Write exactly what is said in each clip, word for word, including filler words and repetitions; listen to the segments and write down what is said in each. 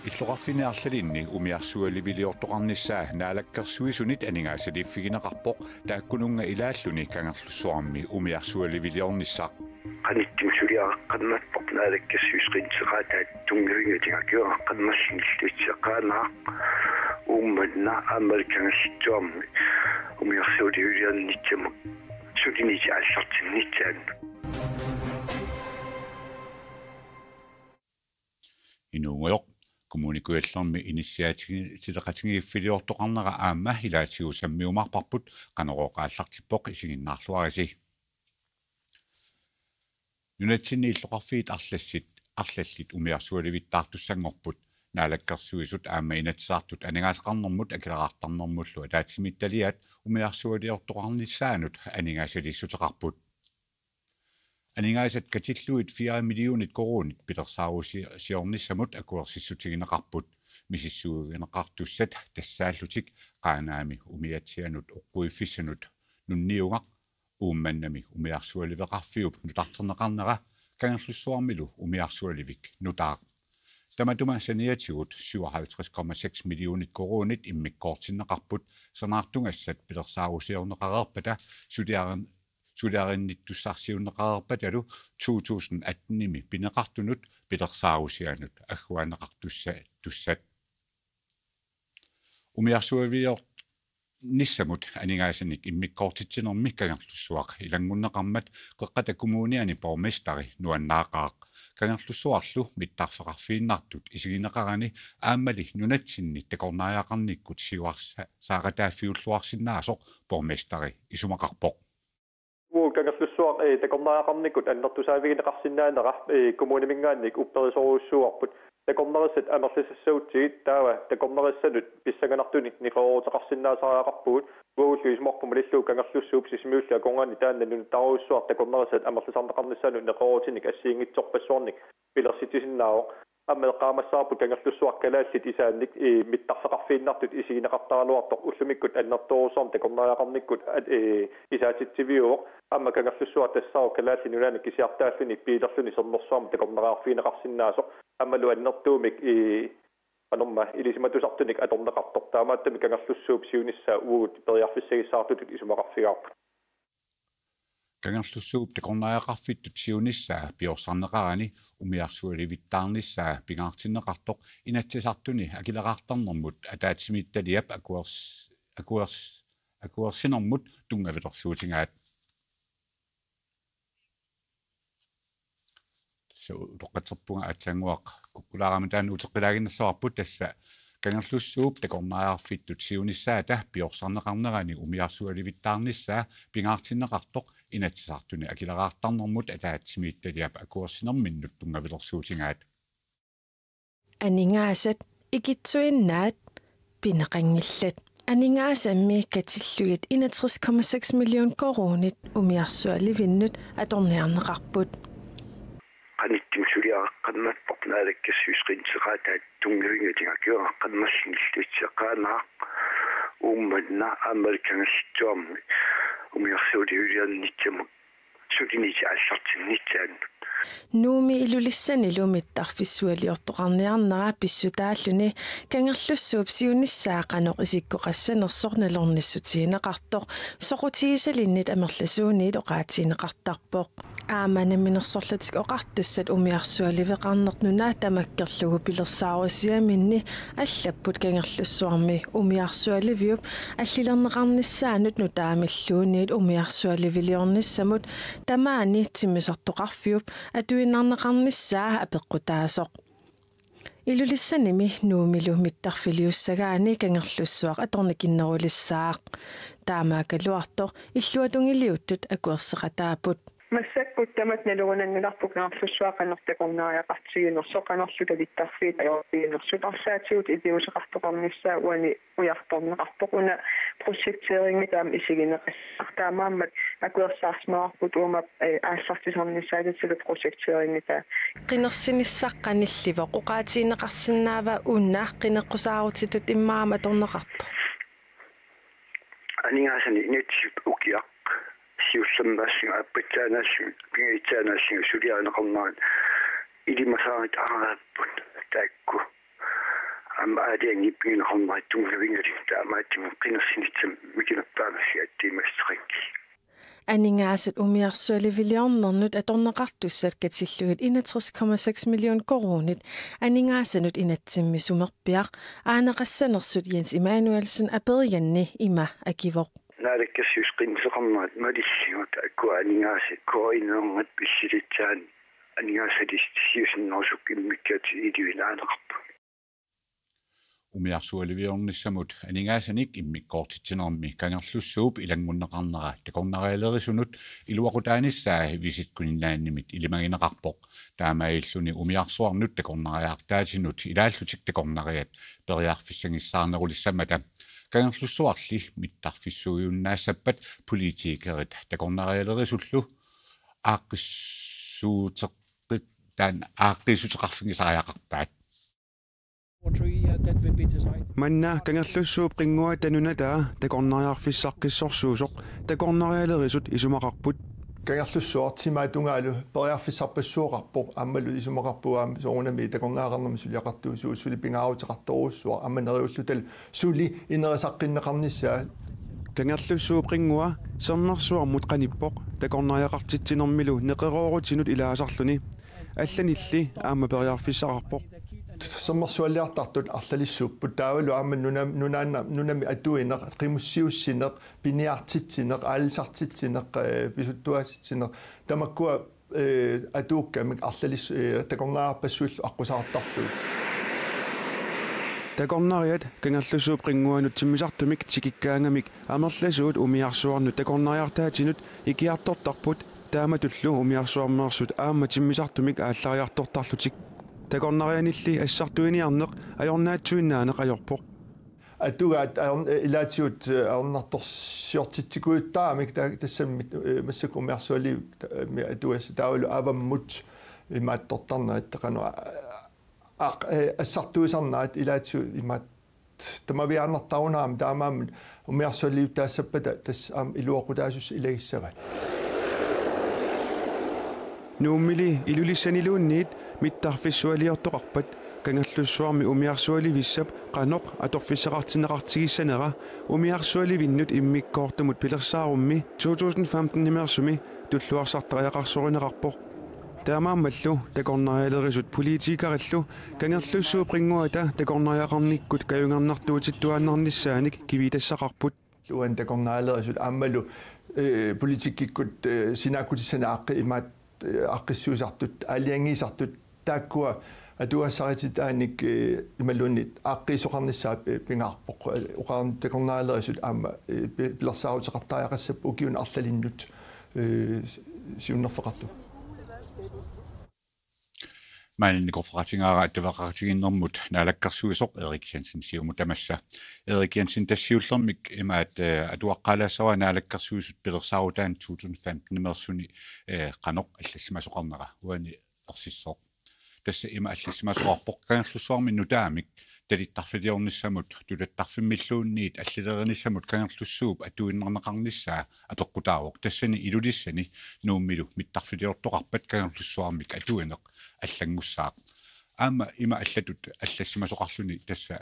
Illoqarfinni arlalinni umiarsualiviliortoqarnissaa Naalakkersuisunit aningaasaliiffigineqarpoq, taakkununnga ilaalluni Kangerlussuarmi umiarsualiviliornissaq. Qanittumik suliareqqammerpoq Naalakkersuisut qinnuteqaataat tunngavigalugit, akiuaqqammerluni illuutseqaanaaq Uummannaq aammalu Kangerlussuarmi umiarsualiviliornissamut suliniutit aallartinnissaannut. Inuugujoq, Kommune Kujallermi inissiaatigi-, sileqatigiiffiliortoqarnera aamma ilaatigut sammiumaarparput, Qanorooq aallartippoq, isiginnaarluarisi. Nunatsinni illoqarfiit arlassit, arlallit umiarsualivittaartussanngorput, Naalakkersuisut aamma Inatsisartut aningaasaqarnermut akileraartarnermullu ataatsimiititaliat umiarsualiortoqarnissaanut aningaasaliissuteqarput. Aningaasat katillugit fire millionit koruunit pilersaarusi-, siornissamut akuersissutigineqarput. Misissuineqartussat tassaallutik Qaanaami umiatsianut oqquiffissanut nunniugaq, Uummannami umiarsualiveqarfiup nutarterneqarnera, Kangerlussuarmilu umiarsualivik nutaaq. Tamatuma saniatigut syvoghalvtreds komma seks millionit koruunit immikkoortinneqarput, sanaartugassat pilersaarusiorneqareerpata suliarin-, suliarinnittussarsiunneqareerpatalu to tusind atten-imi pineqartunut pilersaarusianut agguaanneqartussa-, tussat. Umiarsualiornissamut aningaasanik immikkoortitsinermi Kangerlussuaq ilanngunneqarmat Qeqqata Kommuniani borgmesteri nuannaaqaaq. Kangerlussuarlu mittarfeqarfiinnartut isigineqarani aammali nunatsinni takornariaqarnikkut siuarsa-, saaqataaffiulluarsinnaasoq borgmesteri isumaqarpoq. Uagut Kangerlussuaq, eh, takornariaqarnikkut annertusaavigineqarsinnaanera, eh, kommuniminngaanniit upperisorujussuuarput. Takornarissat amerlisassagutsigit taava takornarissanut pissanganartunik neqerooruteqarsinnaasariaqarpugut. Uagullu isumaqarpunga malillugu Kangerlussuup Sisimiullu akornanni taanna nunattaarujussuaq takornarissat amerlisarneqarnissaannut neqeroorutinik assigiinngitsorpassuarnik pilersitsisinnaavoq. Aamma eqqaamassavarput Kangerlussuaq kalaallit isaannik, eh, mittarfeqarfiinnartut isigineqartaraluartoq ullumikkut annertoorujussuarmik takornariaqarnikkut, at-, eh, isaatitsiviuvoq. Aamma Kangerlussuaq tassaavoq Kalaallit Nunaanni kisiartaalluni biilerluni sermersuarmut takornariarfigineqarsinnaasoq. Aammalu annertuumik, eh, qanormaa ilisimatusartunik atorneqartoq. Taamaattumik Kangerlussuup siunissaa uagut periarfissagissaartutut isumaqarfigaarput. Kangerlussuup takornariaqarfittut siunissaa piorsarneqarani umiarsualivittaarnissaa pingaartinneqartoq Inatsisartuni akileraartarnermut ataatsimiititaliap akuers-, akuers-, akuersinermut tunngavilersuutigaat. Tassa utoqqatserpunga aatsaannguaq kukkulaarama taanna uteqqilaaginnassavarput, tassa Kangerlussuup takornariaqarfittut siunissaata piorsarneqarnerani umiarsualivittaarnissaa pingaartinneqartoq Inatsisartuni akileraartarnermut ataatsimiititaliap akuersinerminnut tunngavilersuutigaat. Aningaasat ikittuinnaat pineqanngillat. Aningaasammi katillugit enogtres komma seks million koruunit umiarsualivinnut atorniarneqarput. Qanittumik suliareqqammerpoq Naalakkersuisut qinnuteqaataat tunngavigalugit, akiuaqqammerluni illuutseqaanaaq Uummannaq aammalu Kangerlussuarmi umiarsualiviliornissamut suliniutit aallartinnissaannut. Nuummi Ilulissanilu mittarfissualiortoqarniarnera pissutaalluni Kangerlussuup siunissaa qanoq isikkoqassanersoq nalornissutigineqartoq soqutigisalinnit amerlasuunit oqaatigineqartarpoq. Aamma Namminersorlutik Oqartussat umiarsualiveqarneq nuna tamakkerlugu pilersaarusiaminni allapput Kangerlussuarmi umiarsualiviup allilerneqarnissaanut nutaamilluunniit umiarsualiviliornissamut tamaani timmisartoqarfiup atuinnarneqarnissaa apeqqutaasoq. Ilulissanimi Nuummilu mittarfiliussagaanni Kangerlussuaq atornikinnerulissaaq. Taamaakkaluartoq illuatungiliuttut akuerseqataapput. Massakkut tamatta nalugunanngilarput Kangerlussuaq qanoq takornariaqartiginersoq, qanorlu kavittarfiit ajorfiginersut, arlaatigut iliuuseqartoqarnissaa uani ujartorneqarpoq. Una projekteringita aamma isigineqassaaq. Taamaammat akuersaarsimavarput uuma, eh, aallartisarnissaatitsilu projekteringita. Qinersinissaq qanillivoq, oqaatigineqarsinnaava una qineqqusaarutitut immaqa aamma atorneqartoq? Aningaasanik inatsisip ukiaq Siullermik aasiit aappassaannaassuit, pingajuaannaassuit suliarineqarnerat ilimasaartaraarput taakku. Aamma aalajangiit pigineqarnerat tunngavigalugit taamaattumik qinersinissaq mikinerpaamik assigiinngissuteqanngilaq. Aningaasat umiarsualiviliornernut atorneqartussat katillugit enogtres komma seks million koruunit aningaasanut inatsimmi sumerpiaq aaneqassanersut Jens Immanuelsen aperiganni ima akivoq. Naalakkersuisut qinnuteqarnerat malillugu taakku aningaasat koruuninngaanniit pissutissat aningaasaliissiusinnerusukkut immikkoortitaq ilivitsaaneqarput. Umiarsualiviornissamut aningaasanik immikkoortitsinermi Kangerlussuup ilanngunneqarnera takornarialerisunut iluaqutaanissaa Visit Greenlandimit ilimagineqarpoq. Taamaalilluni umiarsuarnut takornariartaatinut ilaallutik takornariat periarfissagissaarnerulissammata. Kangerlussuarli mittarfissuujunnaassappat politikerit takornarialerisullu aaqqissuuteqqit taanna aaqqiissuteqarfigisariaqarpaat. Manna Kangerlussuup qinnguata nunataa takornariarfissaqqissorsuusoq takornarialerisut isumaqarput. Kangerlussuaq timaatungalu periarfissarpassuaqarpoq aammalu isumaqarpoq aamma soorunami takornariaqarnermi suliaqartuusugut suli pingaaruteqartorujussuaq aamma neriullutalu suli inerisaqqinneqarnissaa. Kangerlussuup qinngua sermersuarmut qanippoq takornariaqartitsinermilu neqeroorutinut ilaasarluni. Allanilli aamma periarfissaqarpoq. Sermersualiartartut arlalissuupput taavalu aamma nuna-, nunaanna-, nunami atuineq, qimussiussineq, piniartitsineq, aalisartitsineq, eh, pisuttuaatitsineq. Tamakkua, eh, atuukkamik arlalis-, eh, takornariarpassuillu aqqusaartarlugit. Takornariat Kangerlussuup qinnguanut timmisartumik tikikkaangamik amerlasuut umiarsuarnut takornariartaatinut ikiartortarput taamatullu umiarsuarmeersut aamma timmisartumik aallariartortarlutik. Takornarianilli assartuiniarneq ajornaatsuinnaaneq ajorpoq. Atugaat ajorn-, eh, ilaatigut, eh, ajornartorsiortitsikuujuttaramik ta-, tassami, eh, massakkut umiarsualiviup ta-, mi atugassat taavalu avammut imaattortarnerat taqanera aq-, eh, assartuisarnerat ilaatigut imaat tamaviaannartarunarami taamaammat umiarsualiviup taassappata tassa aamma iluaqutaasussat ilagissavat. Nuummili Ilulissaniluunniit mittarfissualiortoqarpat Kangerlussuarmi umiarsualivissap qanoq atorfissaqartinneqartigissanera umiarsualivinnut immikkoortumut pilersaarummi to tusind femten-imeersumi tulluarsartariaqarsorineqarpoq. Taamaammallu takornarialerisut politikerillu Kangerlussuup qinnguata takornariaqarnikkut kajungernartuutittuaannarnissaanik kivitassaqarput. Uani takornarialerisut aammalu, eh, politikkikkut, eh, sinaakkutissanik aaqqi-, imaat, eh, aaqqissuisartut, aalajangiisartut, taakkua atugassarititaanik, eh, imaluunniit aaqqiisoqarnissaa pi-, pingaarpoq. Oqarn-, takornarialerisut aamma, eh, pi-, pilersaaruteqartariaqassapput ukiunut arlalinnut, eh, si-, siunnerfeqartut. Maani nikorfaqatigaara attaveqaqatigiinnermut naalakkersuisoq Erik Jensen, Siumut tamassa. Erik Jensen, tassa siullermik imaat, eh, atuaqqaalaassavara naalakkersuisut pilersaarutaanni to tusind femten-imeersuni, eh, qanoq allassimasoqarnera uani ersissooq. Tassa ima allassimasoqarpoq Kangerlussuarmi nutaamik talittarfiliornissamut, tulattarfimmilluunniit allalerinissamut Kangerlussuup atuinnarneqarnissaa apeqqutaavoq. Tassani Ilulissani Nuummilu mittarfiliortoqarpat Kangerlussuarmik atuineq allanngussaaq. Aamma ima allatut allassimasoqarluni tassa,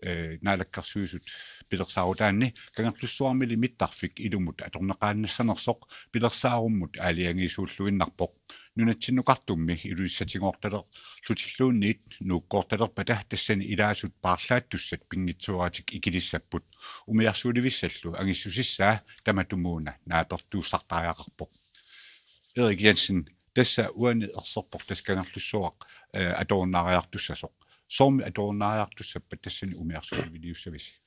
eh, naalakkersuisut pilersaarutaanni Kangerlussuarmili mittarfik ilumut atorneqaannassanersoq pilersaarummut aalajangiisuulluinnarpoq. Nunatsinnukartummi Ilulissatigoortalerlutilluunniit nuukkoortalerpata tassani ilaasut paarlaattussat pinngitsooratik ikilissapput. Umiarsualivissallu angissusissaa tamatumuuna naapertuussartariaqarpoq. Erik Jensen, tassa uani erserpoq tassa Kangerlussuaq, eh, atorunnaariartussasoq. Soormi atorunnaariartussappat tassani umiarsualiviliussavisi?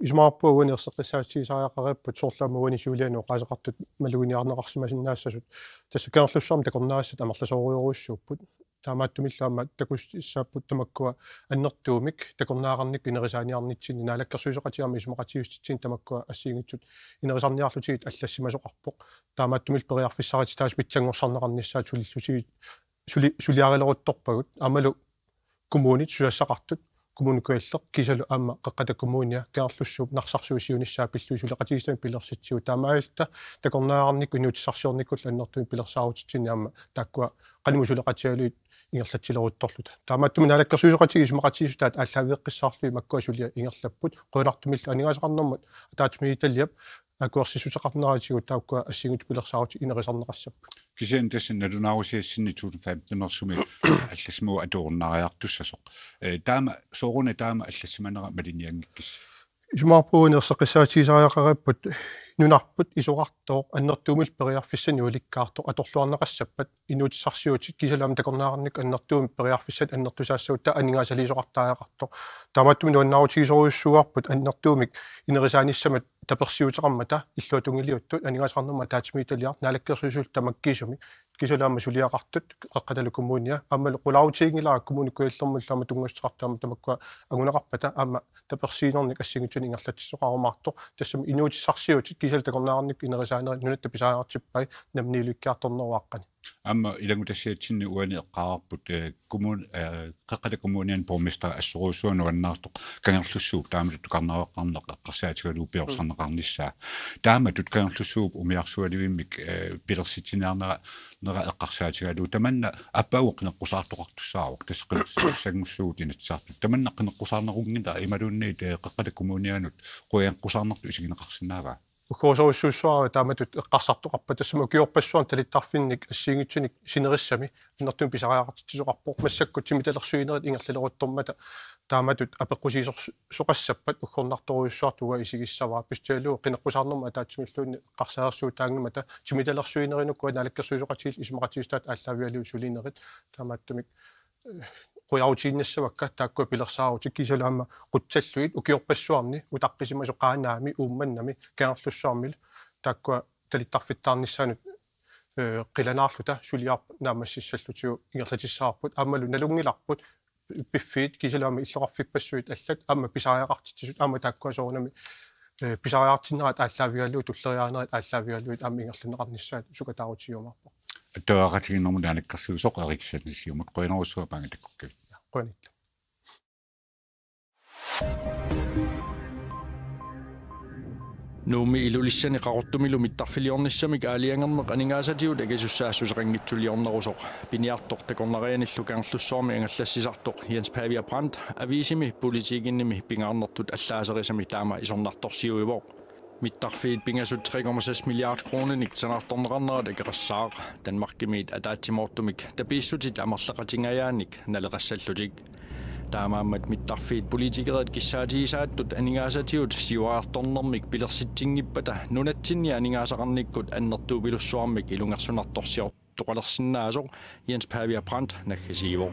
Isumaqarpunga uani erseqqissaatigisariaqaripput soorlu aamma uani siuliani oqaaseqartut maluginiarneqarsimasinnaassasut. Tassa Kangerlussuarmi takornariassat amerlasoorujorujussuupput. Taamaattumillu aamma takussaapput tamakkua annertuumik takornariaqarnikkut inerisaaniarnitsinni naalakkersuisoqatigiit aamma isumaqatigiissutitsinnit tamakkua assigiinngitsut inerisarniarlutigit allassimasoqarpoq. Taamaattumillu periarfissarititaasut pitsanngorsarneqarnissaat sulillutigit suli-, suliarileruttorpagut aammalu kommunit susassaqartut Kommune Kujalleq kiisalu aamma Qeqqata Kommunia Kangerlussuup Narsarsuup siunissaa pillugit suleqatigisami pilersitsivoq. Taamaalilluta takornariarnikkut inuutissarsiornikkullu annertuumik pilersaarutitsinni aamma taakkua qanimut suleqatigalugit ingerlatsileruttorluta. Taamaattumik naalakkersuisooqatigiit isumaqatigiissutaat aallaaveeqqissaarlugit makkua suliat ingerlapput. Qujanartumillu aningaasaqarnermut ataatsimiititaliap akuersissuteqarneratigut taakkua assigiinngitsut pilersaarutit inerisarneqassapput. Kisianni tassa nalunaarusiassinni to tusind femten-ersumiit allassimaguit atuunnaariartussasoq. Eh, taama sooruna taama allassimanera malinnianngikkissi? Isumaqarpunga erseqqissaatigisariaqaripput nunarput isorartooq annertuumillu periarfissanik ulikkaartoq atorluarneqassappat inuutissarsiutit kiisalu aamma takornariarnikkut annertuumik periarfissat annertusaassagutta aningaasaliisoqartariaqartoq. Taamaattumik nuannaarutigisorujussuuarput annertuumik inerisaanissamut tapersiuteqarmata illuatungiliuttut aningaasaqarnermut ataatsimiititaliaq naalakkersuisullu tamakkiisumik kiisalu aamma suliaqartut Qeqqatalu Kommunia aammalu qularuutiginngilara Kommune Kujallermullu aamma tunngassuteqartut aamma tamakkua anguneqarpata aamma tapersiinernik assigiinngitsunik ingerlatsisoqarumaartoq tassami inuutissarsiutit kiisalu takornariarnikkut inerisaanerit nunatta pisariaqartippai namminiilivikkiartorneruaqqani. Aamma ilanngutassiatsinni uani eqqaavarput, eh, kommun-, eh, Qeqqata Kommuniani borgmesteri assorujussuaq nuannaartoq Kangerlussuup taamatut tukarnaveqqarneq eqqarsaatigalugu piorsarneqarnissaa. Taamatut Kangerlussuup umiarsualivimmik, eh, pilersitsiniarnera, nera eqqarsaatigalugu tamanna aappaagu qineqqusaartoqartussaavoq tassa qinersissanngussuugut Inatsisartuni. Tamanna qineqqusaarnerunngilara imaluunniit, eh, Qeqqata Kommunianut qineqqusaarnertut isigineqarsinnaavaa? Ugguusorujussuussuara taamatut eqqarsartoqarpat tassami ukiorpassuarni talittarfinnik assigiinngitsunik sinerissami annertuumik pisariaqartitsisoqarpoq massakkut timitalersuinerit ingerlaleruttormata taamatut apeqqusiisorsoqassappat uggornartorujussuartut uanga isigissavara pissutigalugu qineqqusaarnermut ataatsimilluunniit eqqarsaatersuutaanngimmata timitalersuinerinukkua naalakkersuisooqatigiit isumaqatigiissutaat aallaavigalugit sulinerit taamaattumik eh, qujarutiinnassavakka taakkua pilersaarutit kiisalu aamma qutsallugit ukiorpassuarni utaqqisimasut Qaanaami Uummannami Kangerlussuarmilu taakkua talittarfittaarnissaannut, eh, qilanaarluta suliaarput naammassissallutigu ingerlatissavarput aammalu nalunngilarput piffiit kiisalu aamma illoqarfippassuit allat aamma pisariaqartitsisut aamma taakkua soorunami eh, pisariaqartinnerat aallaavigalugu tulleriiaanerit aallaavigalugit aamma ingerlanneqarnissaat sukataarutigiumaarpoq. Atuagaqatigiinnermut naalakkersuisoq Erik Sandesiumut qujanarsuaq maanga takkukkavit. Qujanarlu. Nuummi Ilulissani Qaqortumilu mittarfiliornissamik aalajangerneq aningaasatigut akisussaassuseqanngitsuliornerusoq. Piniartoq takornarianillu Kangerlussuarmi angallassisartoq Jens Pavia Brandt aviisimi Politikenimi pingaarnertut allaaserisami taama isornartorsiuivoq. Mittarfiit pingasut tre komma seks milliard kroninik sanaartorneqarnerat akeqassaaq, Danmarkimiit ataatsimoortumik tapiissutit amerlaqatingajaanik naleqassallutik. Taamaammat mittarfiit politikerit kissaatigisaattut aningaasatigut siuariartornermik pilersitsinngippata nunatsinni aningaasaqarnikkut annertuupilussuarmik ilungersunartorsioqalersinnaasoq Jens Pavia Brandt naggasiivoq.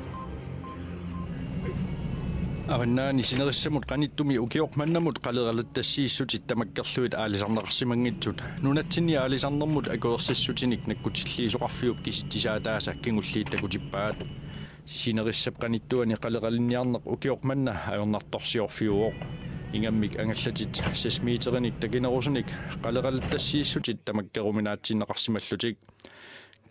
Avannaani sinerissamut qanittumi ukioq mannamut qaleralittassiissutit tamakkerlugit aalisarneqarsimanngitsut nunatsinni aalisarnermut akuersissutinik nakkutilliisoqarfiup kisitsisaataasa kingulliit takutippaat. Sinerissap qanittuani qaleralinniarneq ukioq manna ajornartorsiorfiuvoq. Ingammik angallatit seks meterinik takinerusunik qaleralittassiissutit tamakkeruminaatsinneqarsimallutik.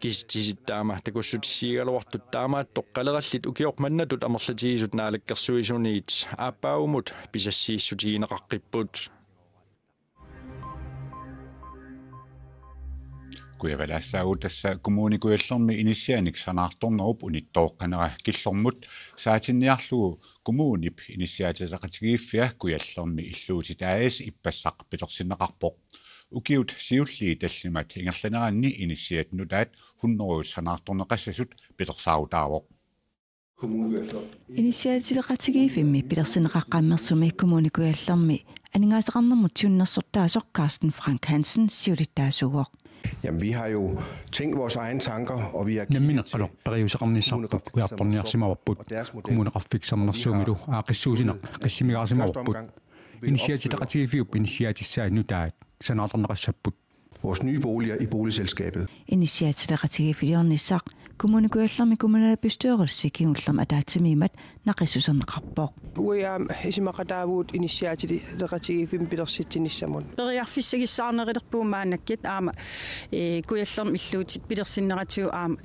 Kisitsisit taama takussutissigigaluartut taamaattoq qalerallit ukioq mannatut amerlatigisut naalakkersuisuniit aappaagumut pisassiissutigineqaqqipput. Kujavalaassaagut tassa Kommune Kujallermi inissianik sanaartornerup unittooqqanera killormut saatinniarlugu kommunip inissiaatiteqatigiiffia Kujallermi Illuutit A/S ippassaq pilersinneqarpoq. Ukiut siulliit tallimat ingerlaneranni inissiat nutaat hundrede sanaartorneqassasut pilersaarutaavoq. Inissiaatiteqatigiiffimmi pilersinneqaqqammersumi Kommune Kujallermi aningaasaqarnermut siunnersortaasoq Carsten Frank Hansen siulittaasuuvoq. Jamen, vi har jo tænkt vores egne tanker, og vi har Nammineq qanoq periuseqarnissarput ujartorniarsimavarput. Kommuneqarfik Sermersuumilu aaqqissuussineq qissimigaarsimavarput. Inissiaatiteqatigiiffiup inissiaatissaat nutaat sanaartorneqassapput. Vores nye boliger i boligselskabet. Inissiaatiteqatigiiffiliornissaq Kommune Kujallermi kommunalbestyrelsi kingullermik ataatsimiimmat naqissuserneqarpoq. Uagut aamma isumaqataavugut inissiaatiteqatigiiffimmi pilersitsinissamut. Periarfissagissaarnerulerpugut maannakkut aamma, eh, Kujallermi Illuutit pilersinneratigut aamma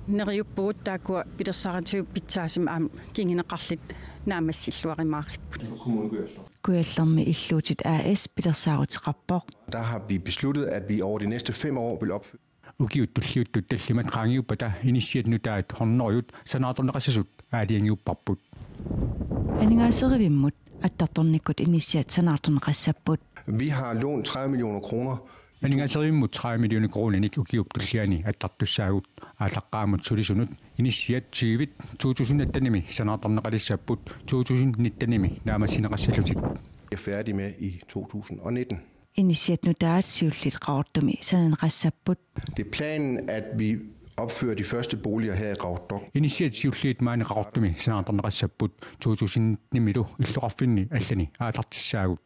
neriuppugut taakkua pilersaarutit pitsaasumik aamma kinguneqarlutik Naammassilluarumaaripput. Kommune Kujalleq. Kujallermi Illuutit A/S pilersaaruteqarpoq. Der har vi besluttet, at vi over de næste fem år vil opføre Ukiut tulliuttut tallimat qaangiuppata inissiat nutaat hundrede sanaartorneqassasut aalajangiupparput. Aningaaserivimmut attartornikkut inissiat sanaartorneqassapput. Vi har lånt tredive millioner kroner. Aningaaserivimmut tredive millioner kroninik ukiup tulliani attartussaagut. Aallaqqaammut sulisunut inissiat tyve to tusind attenimi sanaartorneqalissapput to tusind nittenimi naammassineqassallutik. Vi er færdige med i to tusind og nitten. Inissiat nutaat siulliit Qaqortumi sananeqassapput. Det er planen, at vi opfører de første boliger her i Qaqortoq. Inissiat siulliit maani Qaqortumi sanaartorneqassapput to tusind nittenimilu illoqarfinni allani aallartissaagut.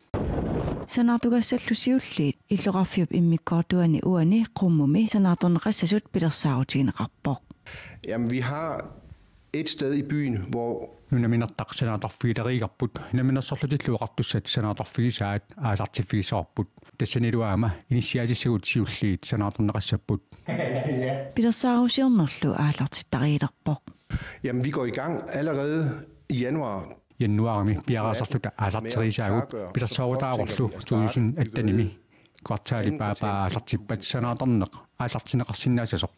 Sanaartugassallu siulliit illoqarfiup immikkoortuani uani Qummumi sanaartorneqassasut pilersaarutigineqarpoq. Jamen, vi har et sted i byen, hvor Nunaminertaq sanaartorfigileriigarput, Namminersorlutillu Oqartussat sanaartorfigisaat aallartiffigissavarput. Tassanilu aamma inissiaatissagut siulliit sanaartorneqassapput. Pilersaarusiornerlu aallartittariilerpoq. Jamen, vi går i gang allerede i januar. Januarimi piareersarluta aallarteriissaagut, pilersaarutaarorlu to tusind attenimi kvartaalip aapaa aallartippat sanaartorneq aallartinneqarsinnaassasoq.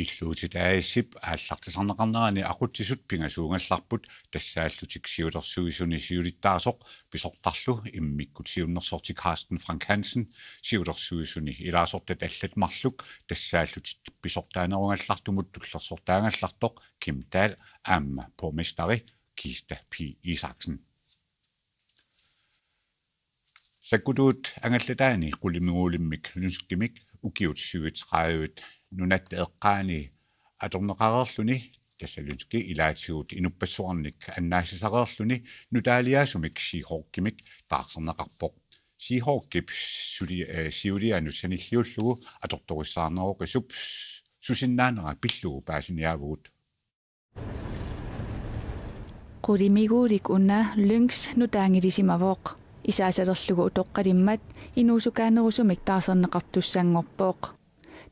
Illuutit A/S-ip aallartisarneqarnerani aqutsisut pingasuugallarput, tassaallutik siulersuisuni siulittaasoq pisortarlu immikkut siunnersorti Carsten Frank Hansen, siulersuisuni ilaasortat allat marluk tassaallutik pisortaanerugallartumut tullersortaagallartoq Kim Dahl aamma borgmesteri Kista P. Isaksen. Sakkutuut angallataani Qulimiguulimmik Lynskimik ukiut syvogtredive nunatta eqqaani atorneqareerluni, tassa Lynski ilaatigut inuppassuarnik annaassisareerluni, nutaaliaasumik Seahawkimik taarserneqarpoq. Seahawkip suli-, eh, siulianut sanilliullugu atortorissaarneroqisup susinnaanera pillugu paasiniaavugut. Qulimiguulik una Lynx nutaanngilisimavoq. Isaasalerlugu utoqqalimmat inuusukaanerusumik taarserneqartussanngorpoq.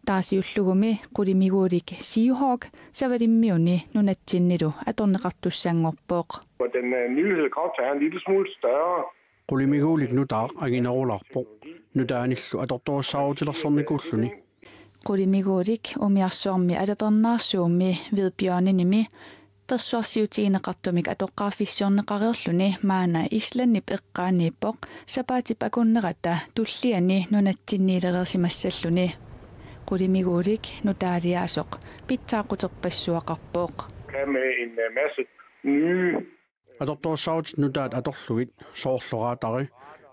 Taasiullugumi Qulimiguulik Seahawk Savalimmiuni nunatsinnilu atorneqartussanngorpoq. Og den, øh, nye helikopter er en lille smule større. Qulimiguulik nutaaq anginerulaarpoq. Nutaanillu atortorissaarutilersornikuulluni. Qulimiguulik umiarsuarmi alapernaarsuummi Hvidbjørninimi persuarsiutigineqartumik atoqqaarfissiorneqareerluni maanna Islandip eqqaaniippoq sapaatip akunnerata tulliani nunatsinniilereersimassalluni. Qulimiguulik nutaaliaasoq pitsaaquterpassuaqarpoq. Kan med en, øh, masse nye Atortorissaarutit nutaat atorlugit, soorlu radari,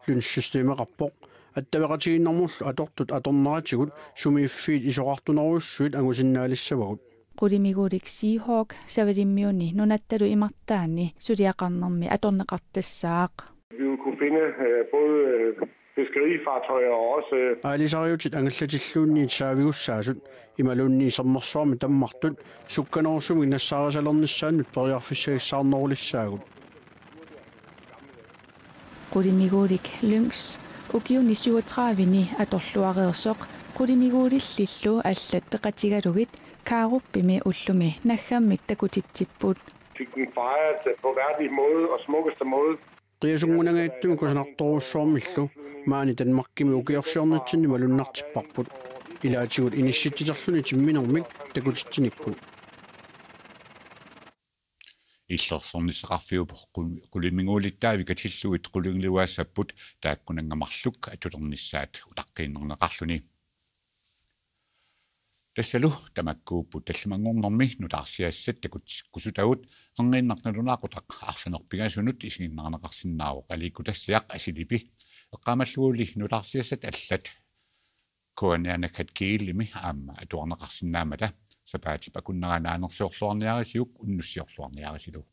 Lynx-systemeqarpoq, attaveqatigiinnermullu atortut atorneratigut sumiiffiit isorartunerujussuit angusinnaalissavagut. Qulimiguulik Seahawk Savalimmiuni nunattalu imartaani suliaqarnermi atorneqartassaaq. Vi vil kunne finde, øh, både, øh, fiskerifartøjer og også, øh, Aalisariutit angallatilluunniit saavigussaasut imaluunniit sermersuarmi tammartut sukkanerusumik nassaarisalernissaannut periarfissagissaarnerulissaagut. Qulimiguulik Lynx ukiuni syvogtredive-ni atorluareersoq qulimiguulillillu allat peqatigalugit Kaaruppimi ullumi naggammik takutitsipput. Fik den fejret på værdig måde og smukkeste måde. Qiasunngunangajattumi kusanartorujussuarmillu maani Danmarkimi ukiorsiornitsinni malunnartipparput. Ilaatigut inissitsiterluni timminermik takutitsinikkut. Illersornissaqarfiup qu-, qulimiguulittaavik katillugit qulingiluaassapput taakkunannga marluk atulernissaat utaqqiinnarneqarluni. Tassalu tamakkuupput tallimanngornermi nutaarsiassat takutsikkusutagut. Erniinnaq nalunaaqutaq arfineq-pingasunut isiginnaarneqarsinnaavoq Aliikkutassiaq Asilipi. Eqqaamalluguli nutaarsiassat allat K N R-nat gl-imi aamma atuarneqarsinnaammata. Sapaatip akunnera naanersiorluarniarisiuk unnussiorluarniarisilu.